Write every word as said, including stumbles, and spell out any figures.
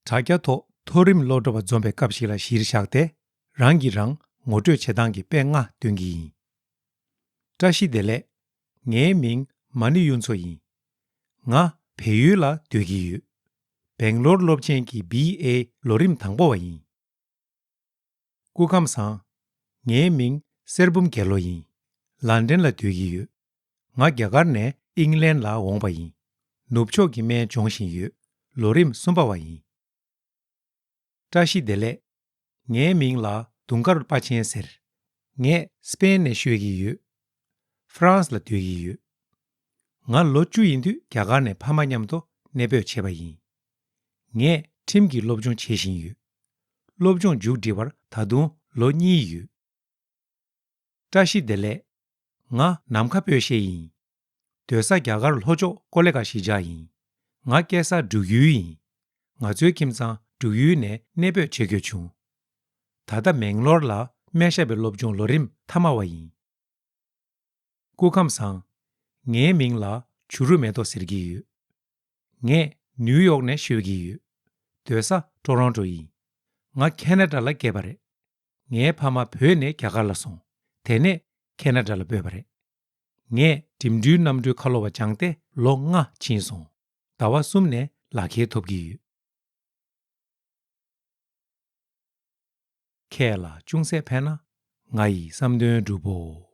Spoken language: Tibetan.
དྲ་རྒྱ་ཐོག་མཐོ་རིམ་སློབ་གྲྭ་བ་འཛོམས་པའི་སྐབས་ཤིག་ལ་གཞིར་བཞག་སྟེ། རང་གིས་རང་ངོ་སྤྲོད་བྱེད་སྟངས་ཀྱི་དཔེ་ལྔ་སྟོན་གྱི་ཡིན། བཀྲ་ཤིས་བདེ་ལེགས། ངའི་མིང་མ་ཎི་གཡུ་མཚོ་ཡིན། ང་བལ་ཡུལ་ལ་སྡོད་ཀྱི་ཡོད། སྦེང་ལོར་སློབ་ཆེན་གྱི་བི་ཨེ་ལོ་རིམ་དང་པོ་བ་ཡིན། སྐུ་ཁམས་བཟང་། ངའི་མིང་གསེར་འབུམ་རྒྱལ་ལོ་ཡིན། ལན་ཌན་ལ་སྡོད་ཀྱི་ཡོད། ང་རྒྱ་གར་ནས་ཨིང་ལན་ལ་འོངས་པ་ཡིན། ནུབ་ཕྱོགས་ཀྱི་སྨན་སྦྱོང་བཞིན་ཡོད། ལོ་རིམ་གསུམ་པ་བ་ཡིན། བཀྲ་ཤིས་བདེ་ལེགས། ངའི་མིང་ལ་དུང་དཀར་དཔའ་ཆེན་ཟེར། ངས་སི་པེན་ནས་ཤོད་ཀྱི་ཡོད། ཧྥ་རན་སི་ལ་སྡོད་ཀྱི་ཡོད། ང་ལོ་བཅུ་ཡིན་དུས་རྒྱ་གར་ནས་ཕ་མ་མཉམ་དུ་གནས་སྤོས་བྱས་པ་ཡིན། ངས་ཁྲིམས་ཀྱི་སློབ་སྦྱོང་བྱེད་བཞིན་ཡོད། སློབ་སྦྱོང་མཇུག་སྒྲིལ་བར་ད་དུང་ལོ་གཉིས་ཡོད། བཀྲ་ཤིས་བདེ་ལེགས། ང་ནམ་མཁའ་སྤོས་ཤེས་ཡིན། སྡོད་ས་རྒྱ་གར་ལྷོ་ཕྱོགས་ཀོ་ལེ་གྷལ་གཞིས་ཆགས་ཡིན། ང་སྐྱེས་ས་འབྲུག་ཡུལ་ཡིན། ང་ཚོའི་ཁྱིམ་ཚང་འབྲུག་ཡུལ་ནས་གནས་སྤོས་བྱེད་དགོས་བྱུང་། ད་ལྟ་མེང་ལོར་ལ་སྨན་ཞབས་པའི་སློབ་སྦྱོང་ལོ་རིམ་མཐའ་མ་བ་ཡིན། སྐུ་ཁམས་བཟང་། ངའི་མིང་ལ་བྱུ་རུ་མེ་ཏོག་ཟེར་གྱི་ཡོད། ངས་ནིའུ་ཡོག་ནས་ཤོད་ཀྱི་ཡོད། སྡོད་ས་ཊོ་རོན་ཊོ་ཡིན། ང་ཁེ་ན་ཌ་ལ་སྐྱེས་པ་རེད། ངའི་ཕ་མ་བོད་ནས་རྒྱ་གར་ལ་སོང་། དེ་ནས་ཁེ་ན་ཌ་ལ་སྤོས་པ་རེད། ངས་འགྲིམ་འགྲུལ་གནམ་གྲུའི་ཁ་ལོ་བ་སྦྱངས་ཏེ་ལོ་ལྔ་ཕྱིན་སོང་། ཟླ་བ་གསུམ་ནས་ལག་ཁྱེར་ཐོབ་ཀྱི་ཡོད། ཁྱེད་ལ་ཅུང་ཟད་ཕན་ན་ང་ཡི་བསམ་དོན་འགྲུབ་བོ།